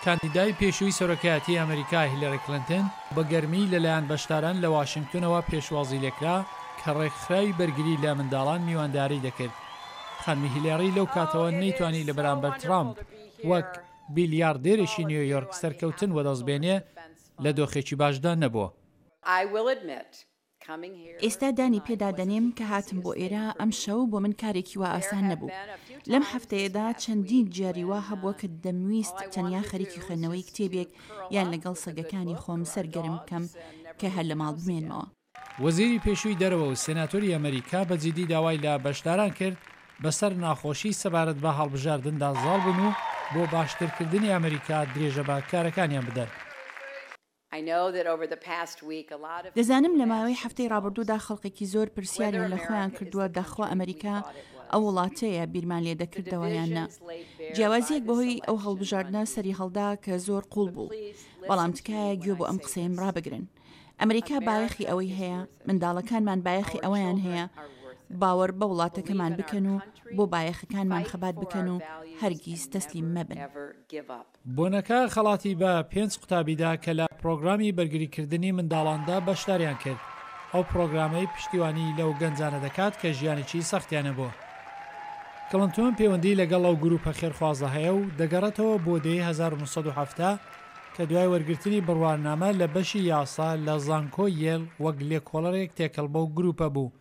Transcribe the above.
کاندیدای پێشووی سەرۆکایەتی ئەمریکا هیلەری کلنتن بە گەرمی لەلایەن بەشداران لە واشنگتنەوە پێشوازی لێکرا کە ڕێکخراوی بەرگری لە منداڵان میوانداری دەکرد. خانمی هیلەری لەو کاتەوە نەیتوانی لە بەرامبەر ترامپ وەک بیلیاردێرێکی نیویۆرک سەرکەوتن وەدەست بێنێ، لە دۆخێکی باشدا نەبووە. ئێستا دانی پێدا دەنێم کە هاتم بۆ ئێرە ئەمشەو بۆ من کارێکی وا ئاسان نەبوو. لەم هەفتەیەدا چەندین جاری وا هەبووە کە دەمویست تەنیا خەریکی خوێندنەوەی کتێبێک یان لەگەڵ سەگەکانی خۆم سەرگەرم بکەم کە هەر لە ماڵ بمێنمەوە. وەزیری پێشووی دەرەوە و سێناتۆری ئەمەریکا بە جیدی داوای لە بەشداران کرد بەسەر ناخۆشی سەبارەت بە هەڵبژاردندا زاڵ بن و بۆ باشترکردنی ئەمەریکا درێژە بە کارەکانیان بدەن. دەزانم لە ماوەی هەفتەی ڕابردوودا خەڵکێکی زۆر پرسیاریان لە خۆیان کردووە داخوا ئەمەریکا ئەو وڵاتەیە بیرمان لێ دەکردەوە یان نا. جیاوازییەک بەهۆی ئەو هەڵبژاردنە سەریهەڵدا کە زۆر قووڵ بوو. بەڵام تکایە گوێ بۆ ئەم قسەیەم ڕابگرن. ئەمریکا بایەخی ئەوەی هەیە، منداڵەکانمان بایەخی ئەوەیان هەیە باوەڕ بە وڵاتەکەمان بکەن و بۆ بایەخەکانمان خەبات بکەن و هەرگیز تەسلیم مەبن. بۆنەکە خەڵاتی بە پێنج قوتابی دا کە لە پڕۆگرامی بەرگریکردنی منداڵاندا بەشداریان کرد، ئەو پڕۆگرامەی پشتیوانی لەو گەنجانە دەکات کە ژیانێکی سەختیان هەبووە. کڵنتۆن پەیوەندی لەگەڵ ئەو گروپە خێرخوازە هەیە و دەگەڕێتەوە بۆ دەیەی 1970 کە دوای وەرگرتنی بڕوانامە لە بەشی یاسا لە زانکۆی یێل وەک لێکۆڵەرێک تێکەڵ بەو گروپە بوو.